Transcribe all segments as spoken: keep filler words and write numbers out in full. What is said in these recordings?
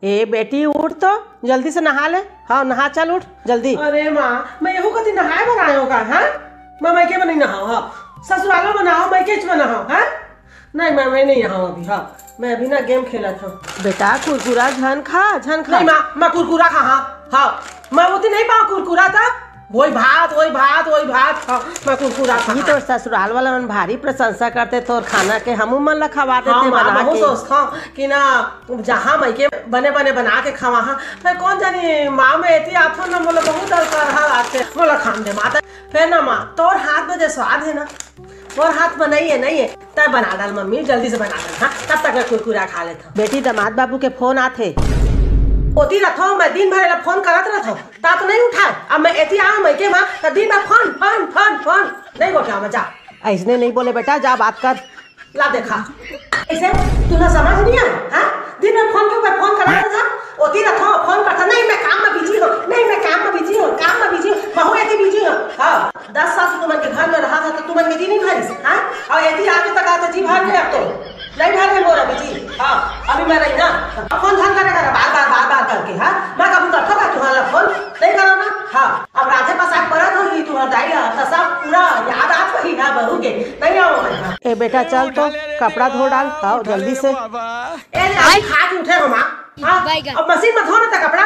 ए बेटी, उठ तो, जल्दी से नहा ले। हाँ, नहा चल, उठ जल्दी। अरे माँ, मैं एहू कती नहाए बर आए हों का, हाँ? मैं मइके में नहीं नहाओं, हाँ। ससुरालो में नहाओं, मइकेच में नहाओं, हाँ? नहीं माँ, मैं नहीं नहाओं अभी, हाँ। मैं अभी ना game खेलत हँव। बेटा, कुरकुरा झन खा, झन खा। नहीं माँ, मैं कुरकुरा खाहूँ, हाँ। मैं ओती नहीं पावँ कुरकुरा त, वही भात, वही भात, वही भात, हाँ, मैं कुरकुरा खाहूँ। ये तो ससुराल वाला मन भारी प्रशंसा करथे तोर खाना के, हमू मन ला खवा देथे हाँ, माँ, बना के। सोचथँव कि ना, जहाँ मइके बने बने बना के खवाहूँ। फेर कोन जानी माँ, मैं एती आथँव ना, मोला बहुत डर कर हा आथे, मोला खान दे माता। फेर ना माँ, तोर हाथ में जे स्वाद हे ना, मोर हाथ में नहीं हे, नहीं हे। तैं बना डाल मम्मी, जल्दी से बना डाल, हाँ, तब तक मैं कुरकुरा खा लेथँव। बेटी, दमाद बाबू के फोन आथे। ओती रथँव, मैं दिन भर एला फोन करत रथँव, ता तो नहीं उठाय। अब मैं एती आँव मइके मा, त दिन भर फोन, फोन, फोन, फोन, नहीं गोठियावँव मैं, जा। अइसने नहीं बोले बेटा, जा बात कर। ला देखा, अइसे तुला समझ नहीं आय, हाँ? दिन में फोन के ऊपर फोन करत रथस, ओती रथँव, फोन करथस, नहीं मैं काम में busy हँव, नहीं मैं काम में busy हँव, काम में busy हँव, बहू एती busy हँव, हाँ। दस साल से तुमन के घर में रहत हँव, त तुमन के जी नहीं भरिस, हाँ? अउ एती आके त कहत हस जी भर गे अब तो। नहीं भर गे मोर अभी जी, हाँ, अभी मैं रही ना। फोन झन करे करा, बार, बार, बार, बार करके, हाँ? मैं कभू करथँव का तुँहर ला फोन? नहीं करँव ना, हाँ। अब राधे पास आके परत होही तुँहर दाई ला, त सब पूरा याद आत होही, हाँ, बहू के। नहीं आँव मैं, हाँ। ए बेटा, चल तो, कपड़ा धो डाल, हाँ, जल्दी से। ए, अभी खा के उठे हँव माँ, हाँ? अब मशीन में धो ना त कपड़ा।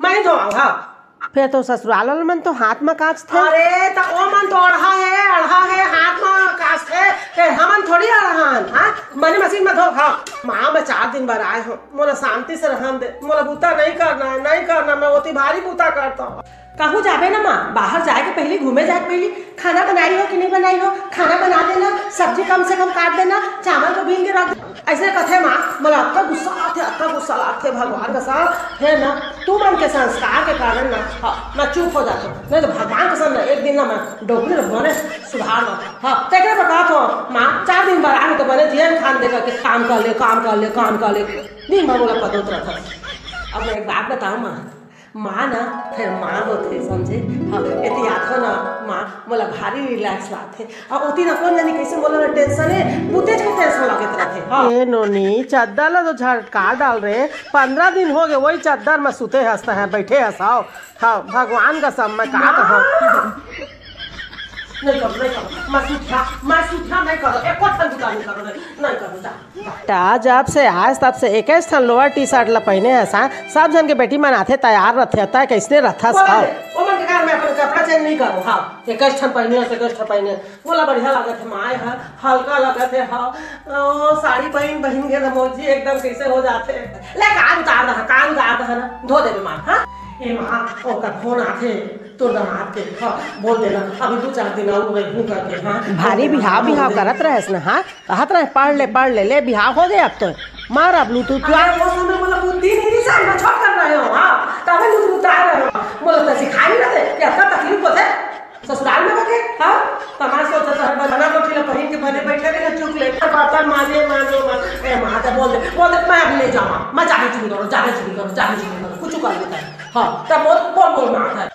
मैं धोवँव, हाँ। फेर तो ससुराल वाला मन तो हाथ म कांचथे। अरे, त ओ मन तो अड़हा हे, अड़हा हे, हाथ म कांचथे, फेर हमन थोड़ी अड़हा हन, हाँ? मने मशीन म धो, हाँ। माँ, मैं चार दिन बर आए हँव, मोला शांति से रहन दे, मोला बूता नहीं करना हे, नहीं करना, मैं ओती भारी बूता करथँव। कहूँ जाबे ना माँ, बाहर जाए के पहिली, घूमे जाए के पहिली, खाना बनाई हो कि नहीं बनाई हो, खाना बना देना, सब्जी कम से कम काट देना, चावल को बीन के रख दे। अइसने कथे माँ, मोला अतका गुस्सा आथे, अतका गुस्सा आथे, भगवान कसम, फेर ना, तुमन के संस्कार के कारण ना, हाँ, मैं चुप हो जाथँव। नहीं त भगवान कसम ना, एक दिन ना मैं डोकरी ल बने सुधार लूँ। हाँ, तेकरे बर कहत हँव, माँ, चार दिन बर आही त बने जियन खान दे करके काम कर ले, काम कर ले, काम कर ले। दिन भर मोला पदोत रथस। अब मैं एक बात बतावँव माँ, माँ ना, फेर माँ होथे, समझे? हाँ, एती आथँव ना, माँ, मोला भारी relax लागथे। अउ ओती ना कोन जानी कइसे मोला ना tension हे, बुतेच के tension लागत रथे। हाँ। ए नोनी, चद्दर ला तो झटका डाल रे, पंद्रह दिन हो गे, वही चद्दर म सुते हस, तैं बइठे हस, हाँ, भगवान कसम मैं का कहँव। नहीं करो, नहीं करो, मैं सुतिहा, मैं सुतिहा नहीं करो, एको ठन बुता नहीं करो, नहीं, नहीं करो, जा। त जब से आयस तब से एकेच ठन lower T-shirt ल पहिने हस, हाँ? सब झन के बेटी मन आथे, तैयार रथे, तैं कइसने रथस? बोला हाँ। ले, ओ मन के कारण मैं अपन कपड़ा change नहीं करूँ, हाँ। एकेच ठन पहिने हस, एकेच ठन पहिने हस। मोला बढ़िया लागत हे, माय ह, हल्का लागत हे, हाँ। ओ, साड़ी पहिन, पहिन के ना मोर जी एकदम कइसे हो जाथे। ले, कान उतार दहा, कान उतार दहा ना, धो देबे माँ, हाँ? ए माँ, ओकर फोन आथे, तोर दमाद के, हाँ, बोल देना, अभी दू चार दिन अउ रहिहूँ करके, हाँ? भारी बिहाव, बिहाव करत रहेस ना, हाँ? कहत रहे, "पढ़ ले, पढ़ ले, ले, बिहाव हो गे अब तो। मार अब लूटू तू।" अरे, वो समय मोला बुद्धि नहीं थी, सर, मैं छोट कर रहे हो, हाँ, तभी लूटू उतार रहे हो। मोला तो सिखाई नहीं रहते कि अतना तकलीफ होथे ससुराल में रखे, हाँ? तमार सोचत हर बना रोटी ला पहिन के बने बैठे रहे, चुप ले। बर्तन माजे, माजे, माजे। ए, माँ, तो बोल दे, बोल दे, मैं अब नहीं जाऊँ, मैं जाने चुप करो, जाने चुप करो, जाने चुप करो, कुछ कर लेता है। हाँ, तब बोल, बोल, बोल, माँ, है।